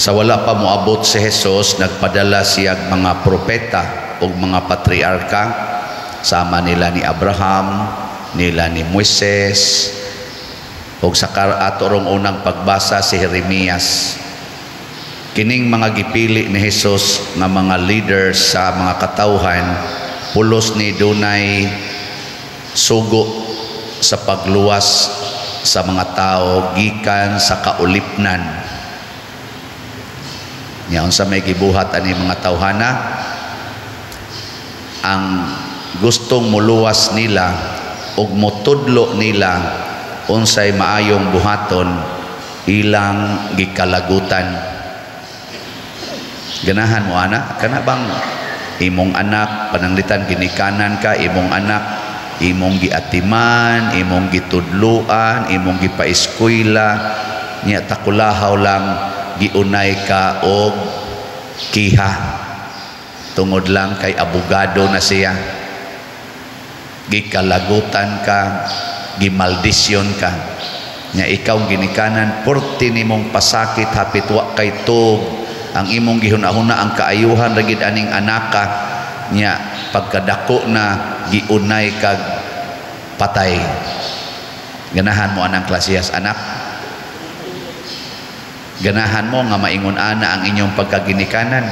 Sa wala pa moabot si Jesus, nagpadala siya mga propeta ug mga patriarka, sama nila ni Abraham, nila ni Moises, ug sa ato rong unang pagbasa, si Jeremias. Kining mga gipili ni Jesus nga mga leaders sa mga katawhan, pulos ni dunay sugo sa pagluwas sa mga tao gikan sa kaulipnan. Nya unsa may gibuhat ani mga tawhana? Ang gustong muluwas nila ug motudlo nila unsay maayong buhaton, ilang gikalagutan. Ganahan mo ana? Kana bang imong anak, pananglitan ginikanan ka, imong anak imong giatiman, imong gitudluan, imong gipaeskwela, nya takulahaw lang giunay ka og kiha tungod lang kay abogado na siya? Gikalagutan ka, gimaldisyon ka. Nya ikaw ginikanan, porti nimong pasakit, hapit wa kay tug ang imong gihuna-huna, ang kaayuhan ra gid aning anaka. Nya pagkadako na, giunay kag patay. Ganahan mo anang klasehas anak? Ganahan mo nga maingon ana ang inyong pagkaginikanan?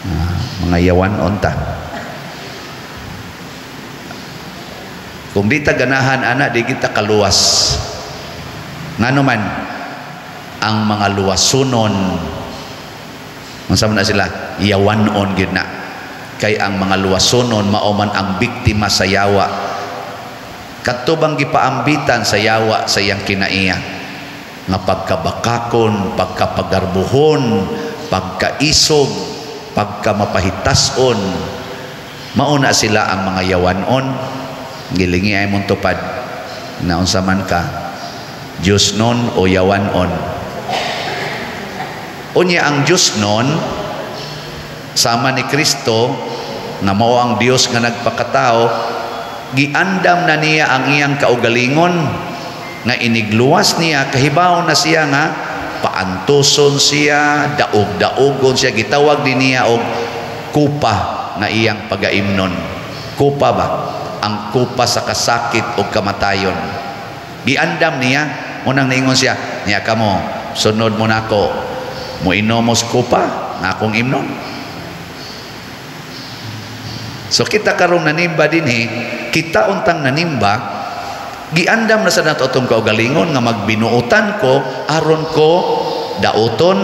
Ah, mga yawan unta. Kung di ta ganahan ana, di kita kaluwas. Ngano man ang mga luwasunon, unsa man na sila? Yawanon gyud na. Kay ang mga luwasunon, mao man ang biktima sa yawa. Kadto bang gipaambitan sa yawa sa iyang kinaiya nga pagkabakakon, pagkapagarbuhon, pagkaisog, pagkamapahitason, mao na sila ang mga yawanon. Gilingi ay mong tupad na unsa man ka, Diyos nun o yawanon. Unya ang Diyos nun, sama ni Kristo nga mao ang Dios nga nagpakatao, giandam na niya ang iyang kaugalingon nga inigluwas niya, kahibaw na siya nga paantuson siya, daog-daogon siya. Gitawag din niya og kupa nga iyang pagaimnon. Kupa ba? Ang kupa sa kasakit o kamatayon. Giandam niya. Unang niingon siya niya, "Kamo, sunod mo nako, moinom mos kupa nga akong imnon." So kita karong nanimba dinhi, kita untang nanimba, giandam na sa nato atong kaugalingon nga magbinuotan ko aron ko dauton,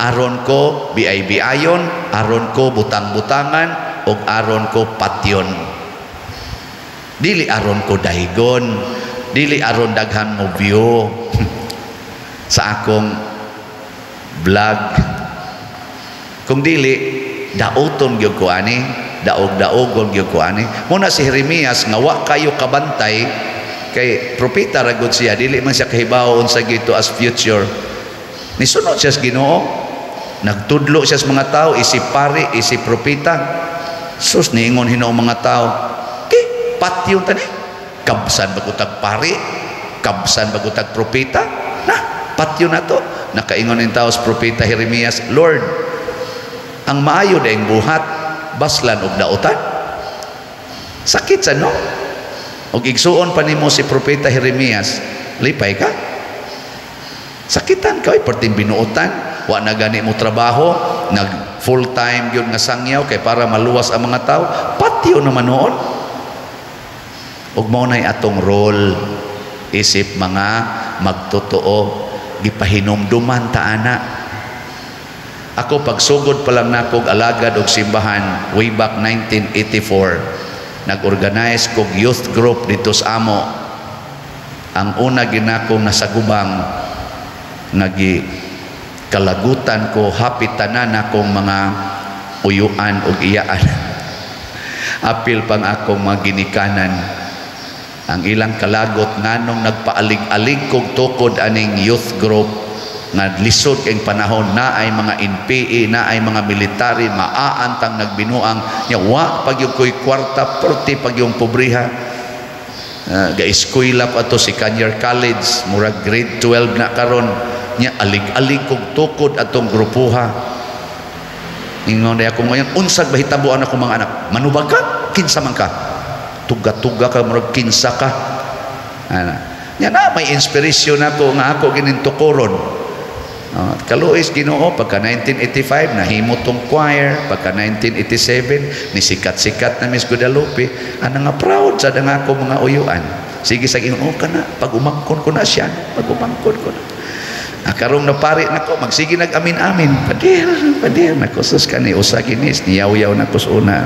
aron ko biay-biayon, aron ko butang-butangan, ug aron ko patyon. Dili aron ko daygon, dili aron daghan mo view sa akong vlog. Kung dili, dauton gyud ko ani, daog-daogon gyud ko ani. Muna si Jeremias nga wa kayo kabantay, kay propeta ra gud siya, dili man siya kahibaw unsa gito as future. Nisunod siya sa Ginoo, nagtudlo siya sa mga tao isip pari, isip propeta. Sus, niingon hinuon mga tao, "Kay patyon tani, kabsan bagutag pari, kabsan bagutag propeta na, patyon na to." Nakaingon ning tao sa propeta Jeremias, "Lord, ang maayo daing buhat, baslan og dautan." Sakit sa, no? Og igsuon pa nimo si propeta Jeremias, lipay ka? Sakitan ka, oy, perting binuotan, wa na gani mo trabaho, nag full time gyud nga sangyaw kay para maluwas ang mga tao, patyo naman noon. Ug mao nay atong role isip mga magtotoo, gipahinumduman ta ana. Ako, pagsugod pa lang nakog alagad og simbahan way back 1984, nag-organize kog youth group dito sa amo. Ang una ginakong nasagubang nagi kalagutan ko, hapit tanan akong mga uyuan og iyaan, apil pang akong mga ginikanan. Ang ilang kalagot nganong nagpaalig-alig kog tukod aning youth group nga lisod kay panahon na ay mga NPA na ay mga military maaantang nagbinuang, nya wa pag yung ko'y kwarta, perti pag yung pobriha. Ga-eskwela pa to si Kanyar College, murag grade 12 na karon. Nya alig-alig kog tukod atong grupuha. Ingon na ako ngayon, unsag bahitabuan ako mga anak? Manubag ka? Kinsa man ka? Tuga-tuga ka, murag kinsa ka. Ana. Nya na may inspiration ako nga ako gining tukoron. Kaluoy sa Ginoo, pagka 1985 nahimo tong choir, pagka 1987 ni sikat-sikat na Miss Guadalupe. Ana nga proud sa nga ako mga uyuan. Sige sa ingon, oh, kana pag umangkon ko na siya, pag umangkon ko na. Ah, karong napari nako, magsige nag-amin-amin. Pader, pader nako, sus, kani usa kinis niyaw-yaw nako sa una.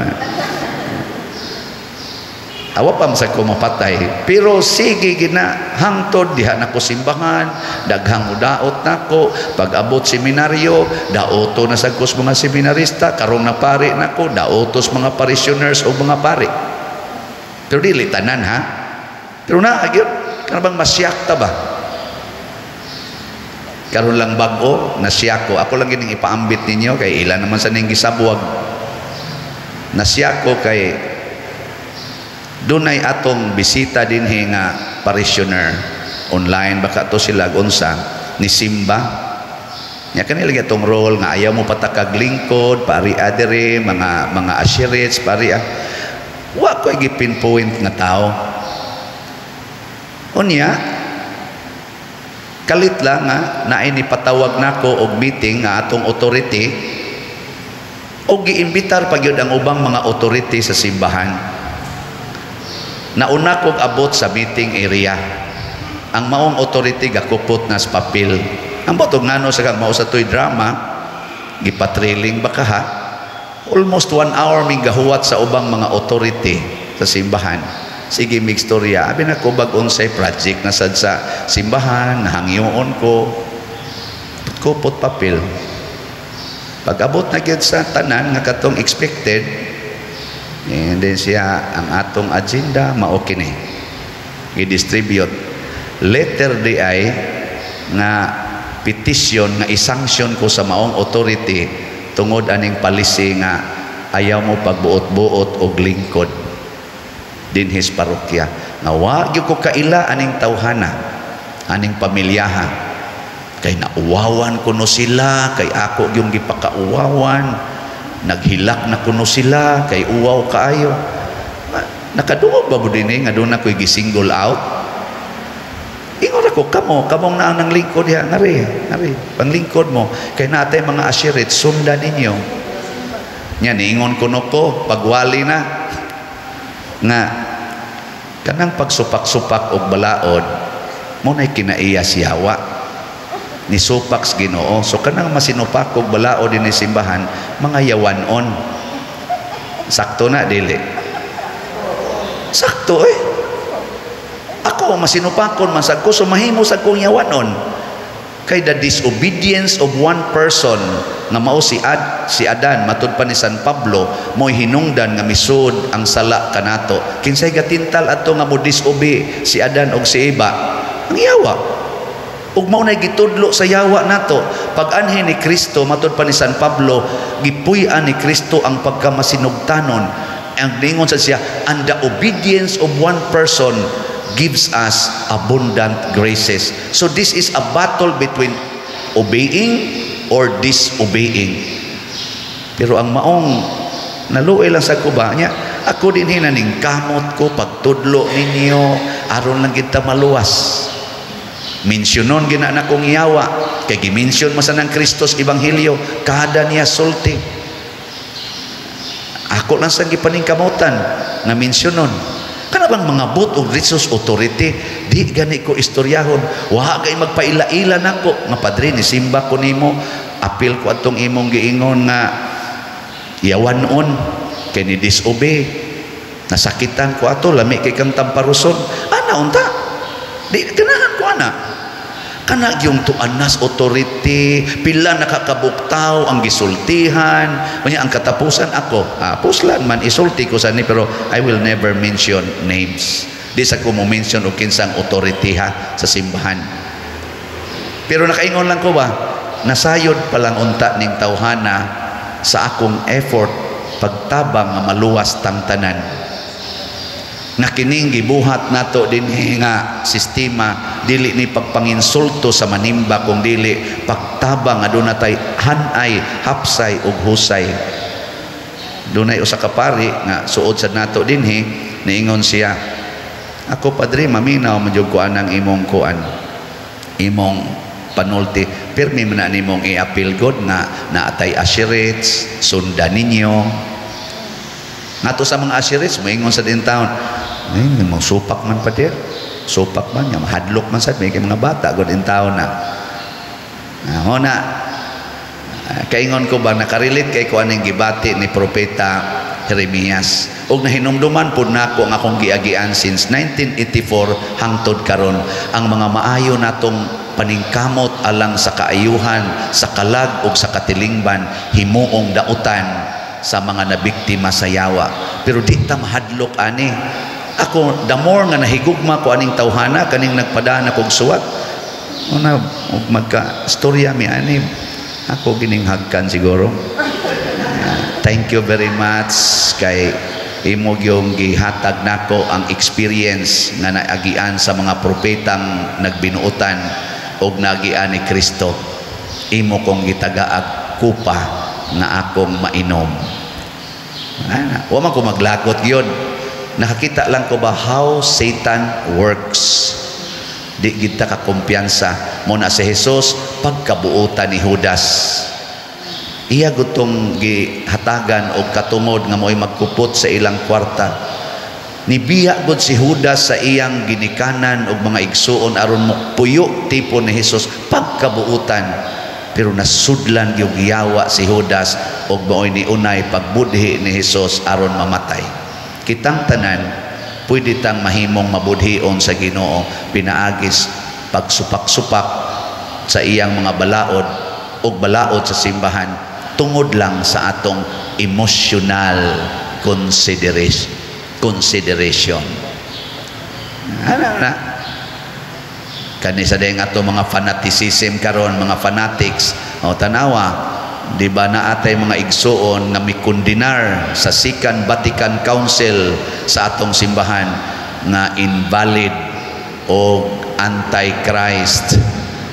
Awa pa sa ko mapatay, pero sige gina hangtod diha nako simbahan, daghang mudaot nako. Pag abot seminaryo, daoto na sa kos mga seminarista. Karong napari nako, daotos mga parishioners o mga pari, pero dili tanan ha, pero na gyud kana bang masyak ta ba. Karon lang bag-o nasyak ko, ako lang gining ipaambit ninyo kay ila naman sa ning gisabwag. Nasyak ko kay dunay atong bisita dinhi nga parishioner, online baka to sila unsa ni simba nya. Kanila atong role nga ayaw mo patakag lingkod pari adere mga usherates pari ah. Wa ko gi-pinpoint nga tao. Unya kalit lang nga naay ni patawag nako og meeting nga atong authority og giimbitar pa gyud ang ubang mga authority sa simbahan. Nauna kog abot sa meeting area. Ang maong authority gakupot na sa papel. Ang botog ngano sa kang mao sa toy drama, gipatrailing ba ka ha? Almost one hour ming gahuwat sa ubang mga authority sa simbahan. Sige migstorya, abi na ko bag unsay project na sad sa simbahan, nahangyoon ko. Kupot papel. Pag abot na gyud sa tanan nga katong expected, and then siya, ang atong agenda mao kini. I-distribute letter di ay nga petition nga i-sanction ko sa maong authority tungod aning policy nga ayaw mo pagbuot-buot og lingkod dinhi sa parokya, nga wa gyud ko kaila aning tawhana, aning pamilyaha, kay nauwawan kuno sila, kay ako yung gipakauwawan. Naghilak na kuno sila kay uwaw kaayo. Nakadungog ba mo dinhi nga doon ako'y gisingle out? Ingon ako, kamo kamong naang nang lingkod diha, ngari ngari panglingkod mo kay natay mga ashirit, sundan ninyo. Nya niingon kuno ko pagwali na nga kanang pagsupak-supak og balaod mo nay kinaiya si Yawa ni supak sa Ginoo. So kanang masinupak og balaod dinhi simbahan, mga yawanon. Sakto na dili sakto eh? Ako masinupakon man sad ko, so mahimo sad kong yawanon, kay the disobedience of one person nga mao si Adan, matud pa ni San Pablo, mo'y hinungdan nga misud ang sala kanato. Kinsay gatintal adto nga mo disobey si Adan og si Eva? Ang yawa. Ug mao nay gitudlo sa yawa nato. Pag anhi ni Kristo, matud pa ni San Pablo, gipuy-an ni Kristo ang pagkamasinugtanon. Ang ningon sa siya, and the obedience of one person gives us abundant graces. So this is a battle between obeying or disobeying. Pero ang maong naluoy lang sa kuba niya, ako din hinaning kamot ko pagtudlo ninyo aron lang kita maluwas. Mensyonon gina na kong yawa kay gimensyon man sa ng Kristos Ebanghelyo kada niya sulti. Ako lang sa gipaningkamutan nga mensyonon. Kana bang mga bot og religious authority, di gani ko istoryahon. Wa kay magpaila-ila nako nga padre ni simba ko nimo, apil ko atong imong giingon nga yawanon kay ni disobey. Nasakitan ko ato, lami kay kang tamparuson. Ana unta. Di ganahan ko ana. Kana yung tuanas authority, pila nakakabuktaw ang gisultihan. Unya ang katapusan ako, ah, puslan man isulti ko sa ni, pero I will never mention names. Di sa ko mo mention og kinsang authority ha sa simbahan. Pero nakaingon lang ko ba, nasayod pa lang unta ning tawhana sa akong effort pagtabang nga maluwas tang tanan. Nga kining gibuhat nato dinhi nga sistema, dili ni pagpanginsulto sa manimba, kung dili pagtabang nga aduna tay hanay, hapsay ug husay. Dunay usa ka pari nga suod sa nato dinhi, niingon siya, "Ako, padre, maminaw man jud ko anang imong kuan, imong panulti. Pirmi man na nimong i-appeal god nga naatay usherettes, sundan ninyo." Ngato sa mga usherettes, moingon sa din taon, "Eh, mga supak man, pader. Supak man, nga mahadlok man sad, may kay mga bata, god in taon na." Ah, na, kaingon ko ba, nakarelate kay ko aning gibati ni Propeta Jeremias. Og nahinumduman pud nako ang akong giagian since 1984 hangtod karon, ang mga maayo natong paningkamot alang sa kaayuhan, sa kalag ug sa katilingban, himuong dautan sa mga nabiktima sa yawa. Pero di ta mahadlok ani. Ako, the more nga nahigugma ko aning tawhana, kaning nagpadana kog suwat, una, ug magka storya mi ani, ako gining hagkan siguro. Thank you very much kay imo gyung gihatag nako ang experience nga naagian sa mga propetang nagbinuotan og naagian ni Kristo. Imo kong gitagaag kupa nga akong mainom. Ana, wa man ko maglagot gyud. Nakakita lang ko ba how Satan works. Di kita kakumpiyansa mo na si Jesus pagkabuotan ni Judas. Iya gutong gihatagan og katungod nga mo'y magkupot sa ilang kwarta. Nibiya gud si Judas sa iyang ginikanan og mga igsuon aron mopuyo tipo ni Jesus pagkabuutan. Pero nasudlan gyud yawa si Judas og mao'y niunay pagbudhi ni Jesus aron mamatay. Kitang tanan pwede tang mahimong mabudhion sa Ginoo pinaagis pagsupak-supak sa iyang mga balaod og balaod sa simbahan tungod lang sa atong emotional consideration. Ano na? Kani sa dayang ato mga fanaticism karon, mga fanatics, o tanawa, di ba naatay mga igsuon nga mikundinar sa Second Vatican Council sa atong simbahan nga invalid o anti-Christ?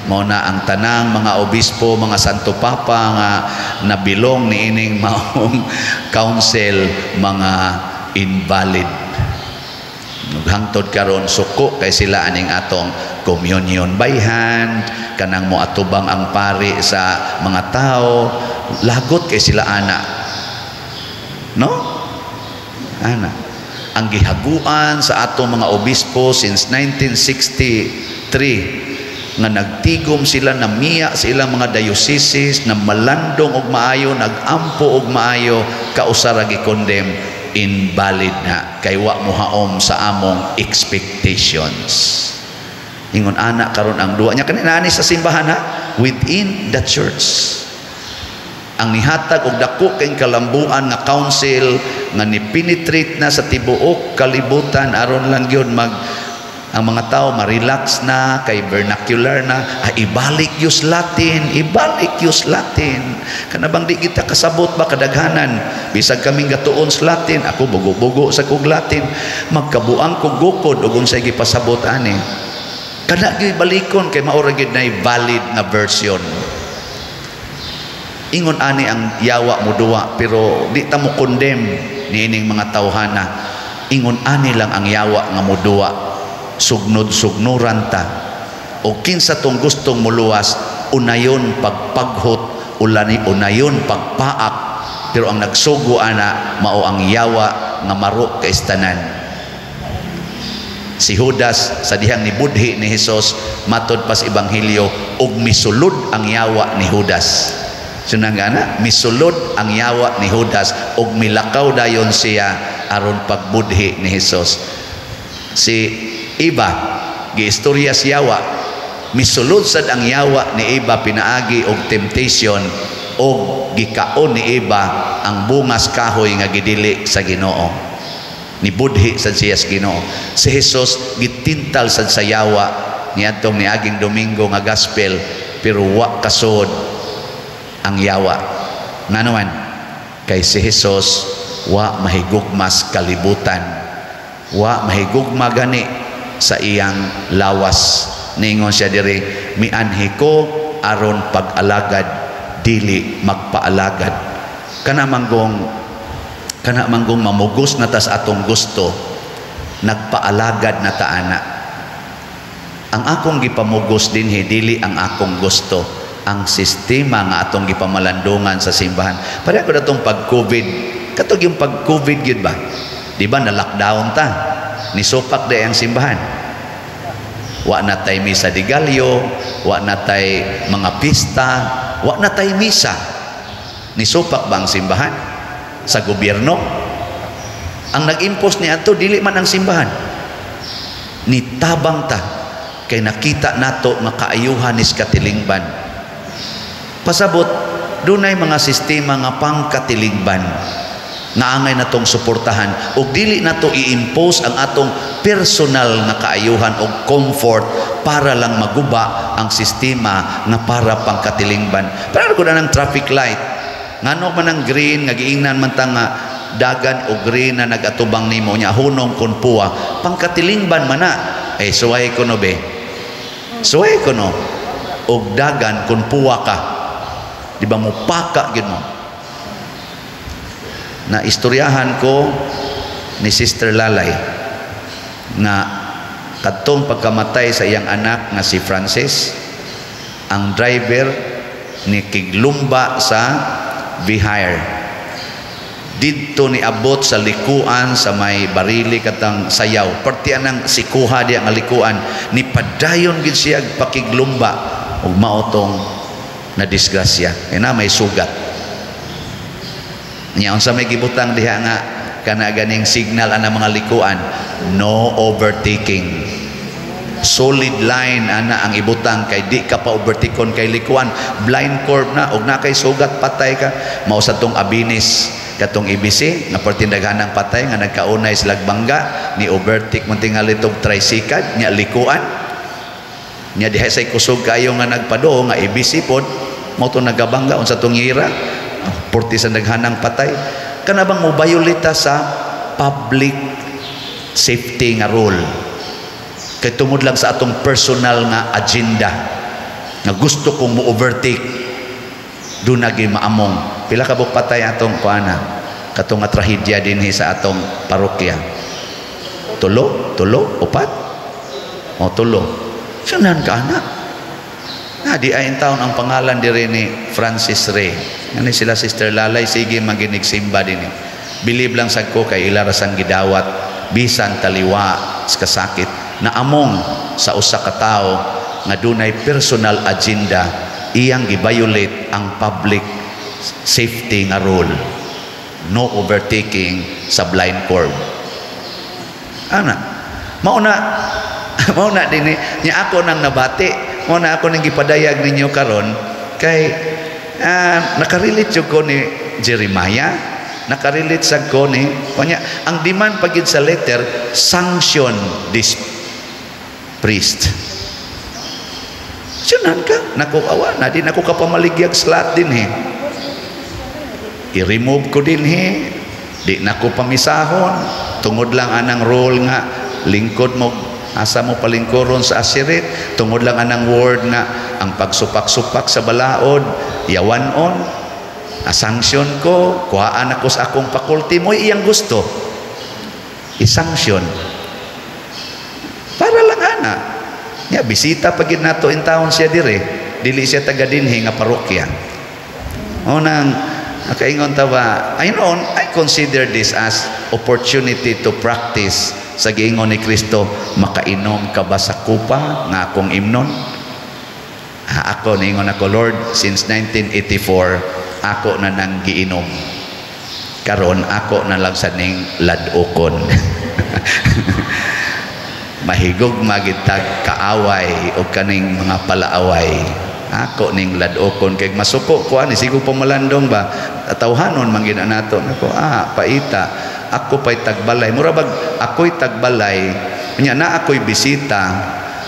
Mao na ang tanang mga obispo, mga Santo Papa nga nabilong niining maong council, mga invalid. Hangtod karon suko kay sila aning atong communion by hand, kanang moatubang ang pari sa mga tao, lagot kay sila ana. No? Ana. Ang gihaguan sa atong mga obispo since 1963 nga nagtigom sila na miya sa ilang mga dioceses na malandong og maayo, nagampo og maayo, kausa ra gi-condemn, invalid na kay wa mohaom sa among expectations. Ingon ana karon ang duwa niya kanina ani sa simbahan ha, within the church. Ang nihatag og dako kay kalambuan nga council nga ni-penetrate na sa tibuok kalibutan aron lang gyud mag ang mga tao ma-relax na kay vernacular na, ay, ibalik yus Latin, ibalik yus Latin. Kana bang di kita kasabot ba kadaghanan, bisag kaming gatuon sa Latin, ako bugo-bugo sa kog Latin, magkabuang kog gukod ug unsay gipasabot ani. Kana gyud balikon kay mao ra gyud nay valid nga version. Ingon ani ang yawa mo duwa, pero di ta mo condemn niining mga tawhana. Ingon ani lang ang yawa nga moduwa, sugnod-sugnuran ta. O kinsa tong gustong muluwas, unayon pagpaghot, ulani unayon pagpaak. Pero ang nagsugo ana mao ang yawa nga maro kay tanan. Si Judas sa dihang nibudhi ni Hesus, matod pas ebanghelyo, og misulod ang yawa ni Judas. Sunang ana, misulod ang yawa ni Judas og milakaw dayon siya aron pagbudhi ni Hesus. Si Eva, giistorya si yawa, misulod sad ang yawa ni Eva pinaagi og temptation og gikaon ni Eva ang bungas kahoy nga gidili sa Ginoo. Nibudhi sad siya sa Ginoo. Si Jesus gitintal sad sa yawa niadtong niaging Domingo nga gospel, pero wa kasod ang yawa. Ngano man? Kay si Jesus wa mahigugmas kalibutan. Wa mahigugma gani sa iyang lawas. Ningon siya diri, "Mianhi ko aron pag-alagad, dili magpaalagad." Kana manggong mamugos na tas atong gusto, nagpaalagad na ta ana. Ang akong gipamugos dinhi, dili ang akong gusto, ang sistema nga atong gipamalandungan sa simbahan. Pareho ko datong pag-COVID, katong yung pag-COVID gyud ba? Di ba na lockdown ta? Nisupak di ang simbahan. Wa na tay misa de gallo, wa na tay mga pista, wa na tay misa. Nisupak ba ang simbahan sa gobyerno? Ang nag-impose ni adto, dili man ang simbahan. Nitabang ta kay nakita nato nga kaayuhan is katilingban. Pasabot, dunay mga sistema nga pangkatilingban nga angay natong suportahan ug dili nato i-impose ang atong personal nga kaayuhan og comfort para lang maguba ang sistema nga para pangkatilingban. Para ko na ng traffic light, ngano man ang green nga giingnan man ta nga dagan o green na nagatubang nimo, nya hunong kon puwa, pangkatilingban man na. Eh, suway ko no be, suway ko no og dagan kun puwa ka, di ba mo paka gyud mo? Na istoryahan ko ni Sister Lalay nga kadtong pagkamatay sa iyang anak nga si Francis, ang driver ni kiglumba sa V-Hire didto, ni abot sa likuan sa may barili katang sayaw, parte anang sikuha diya nga likuan, ni padayon gid siya pakiglumba ug mao tong na disgrasya. Na may sugat niya. Unsa may gibutang diha nga kana ganing signal ana mga likuan? No overtaking, solid line ana ang ibutang kay di ka pa overtakeon kay likuan, blind curve na og na kay sugat, patay ka. Mao sa tong Abinis katong ABC nga pertindaghanang patay nga nagkaunay sila bangga, ni overtake man tingali tog tricycle nya likuan nya diha say kusog kayo nga nagpadoo nga ABC pod mo to nagabangga. Unsa tong ira, porti sa naghanang patay. Kana bang mo-violate sa public safety nga rule kay tungod lang sa atong personal nga agenda nga gusto kong mo overtake, doon nagi maamong. Pila ka buok patay atong kuana, katong nga trahedya dinhi sa atong parokya? Tulo, tulo, upat o tulo. Sunan ka ana na di ay taon ang pangalan diri ni Francis Ray. Ngani sila Sister Lalay sige maginig simba dinhi. Believe lang sad ko kay ila rasang gidawat bisan taliwa sa kasakit na among sa usa ka tawo nga dunay personal agenda, iyang gi-violate ang public safety nga rule, no overtaking sa blind curve ana. Mao na dinhi nya ako nang nabati, mao na ako nang gipadayag ninyo karon kay nakarelate jud ko ni Jeremiah, nakarelate sa ko ni kanya. Ang demand pagid sa letter, sanction this priest. Sunan ka nako, awa na di nako kapamaligyag slot din eh. I-remove ko din he, di nako pamisahon tungod lang anang role nga lingkod mo, asa mo palingkuron sa asirit, tungod lang anang word nga ang pagsupak-supak sa balaod yawan-on a-sanction ko, kuhaan ako sa akong faculty mo. Iyang gusto i-sanction para lang ana ya. Bisita pagid nato in town siya dire, dili siya taga dinhi nga parokya. O nang nakaingon ta ba, I know, I consider this as opportunity to practice sa giingon ni Kristo, "Makainom ka ba sa kupa nga akong imnon?" Ha, ako niingon ako, "Lord, since 1984 ako na nang giinom. Karon ako na lang sa ning ladokon." Mahigog magitag kaaway o kaning mga palaaway, ako ning ladokon kay masuko ko ani sigo pamalandong ba, tawhanon man gid nato. Nako, paita ako pay tagbalay, mura bag ako'y tagbalay nya na ako'y bisita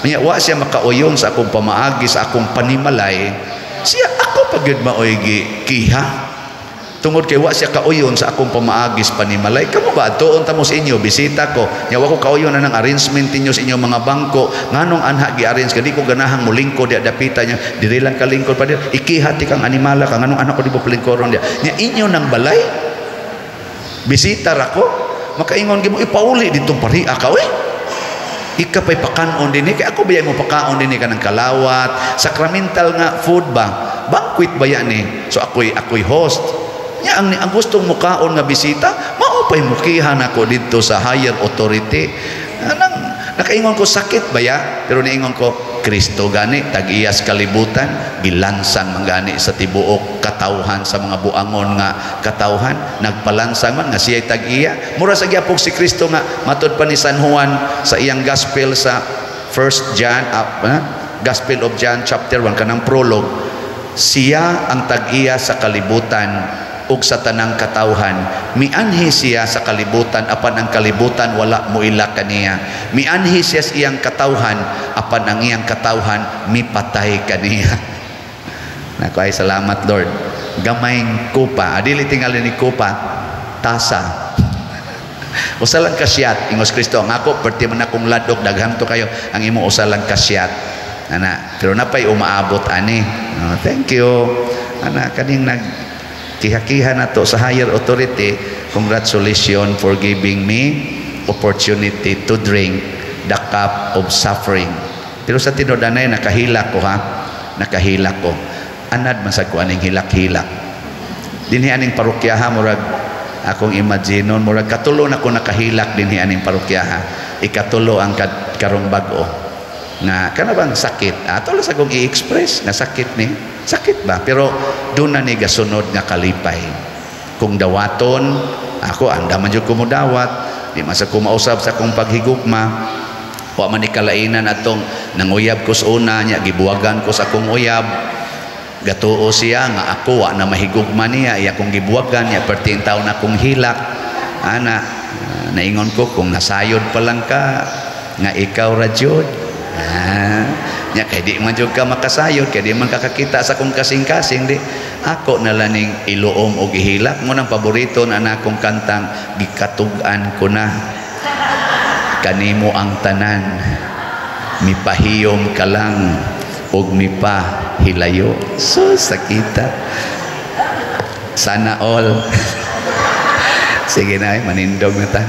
nya wa siya makauyon sa akong pamaagi, sa akong panimalay. Siya ako pa gyud maoy gi kiha. Tungod kay wa siya kauyon sa akong pamaagis panimalay. Kamo ba tuon ta mo sa inyo, bisita ko. Nya wa ko kauyon na ng arrangement ninyo sa inyong mga bangko. Nganong anha gi-arrange kay di ko ganahang molingkod diya dapita niya. Diri lang ka lingkod pa diri. Ikiha ti kang animala ka, nganong anak ko di mo palingkoron diya. Nya inyo nang balay. Bisita ra ko. Makaingon gyud mo ipauli ditong pariha ka oy. Ika pa'y pakanon dinhi kay ako biyay mo pakaon dinhi kanang kalawat, sacramental nga food ba, banquet ba yan eh. So ako'y host. Nya ang gustong mukaon nga bisita, mao pa'y mukihan ako didto sa higher authority. Anang nakaingon ko, sakit ba ya? Pero niingon ko, Kristo gani tag-iyas kalibutan, gilansang man gani sa tibuok katawhan, sa mga buangon nga katawhan, nagpalansang man nga siya'y tag-iya. Mura sa gyapon si Kristo nga matud pa ni San Juan sa iyang gospel sa First John, Gospel of John chapter 1, kanang prologue, siya ang tag-iya sa kalibutan ug sa tanang katawhan. Mianhi siya sa kalibutan, apan ang kalibutan wala moila kaniya. Mianhi siya sa iyang katawhan, apan ang iyang katawhan mipatay kaniya. Nako ay salamat, Lord. Gamayng kupa, adili tingali ni kupa, tasa. Usa lang ka shot, ingos Kristo. Ang ako perti man akong ladok, daghan to kayo. Ang imo usa lang ka shot. Ana, pero napay umaabot ani. Oh, thank you. Ana, kaning nag kiha-kiha na to sa higher authority, congratulations for giving me opportunity to drink the cup of suffering. Pero sa tinud-anay, nakahilak ko ha. Nakahilak ko. Anad man sa ko aning hilak-hilak. Dinhi aning parokyaha, murag akong imaginon, murag katulo na ko nakahilak dinhi aning parokyaha. Ikatulo ang karong bag-o. Nga kana bang sakit? Ato lang sa akong i-express nga sakit ni. Sakit ba? Pero doon na ni gasunod nga kalipay. Kung dawaton, ako anda man jud ko modawat, di man sa ko mausab sa akong paghigugma. Wa man ni kalainan atong nanguyab ko sa una nya, gibuwagan ko sa akong uyab. Gatuo siya nga ako wa na mahigugma niya, iya akong gibuwagan niya, perting taon akong hilak. Ana, naingon ko, kung nasayod pa lang ka nga ikaw ra jud. Ah, nya kay di man jud ka makasayod, kay di man kakakita sa akong kasing-kasing, di ako na lang ning iluom og ihilak mo nang paborito na akong kantang "Gikatug-an ko na kanimo ang tanan, mipahiyom ka lang og mipahilayo." So sakita, sana all. Sige na, ay, manindog na ta.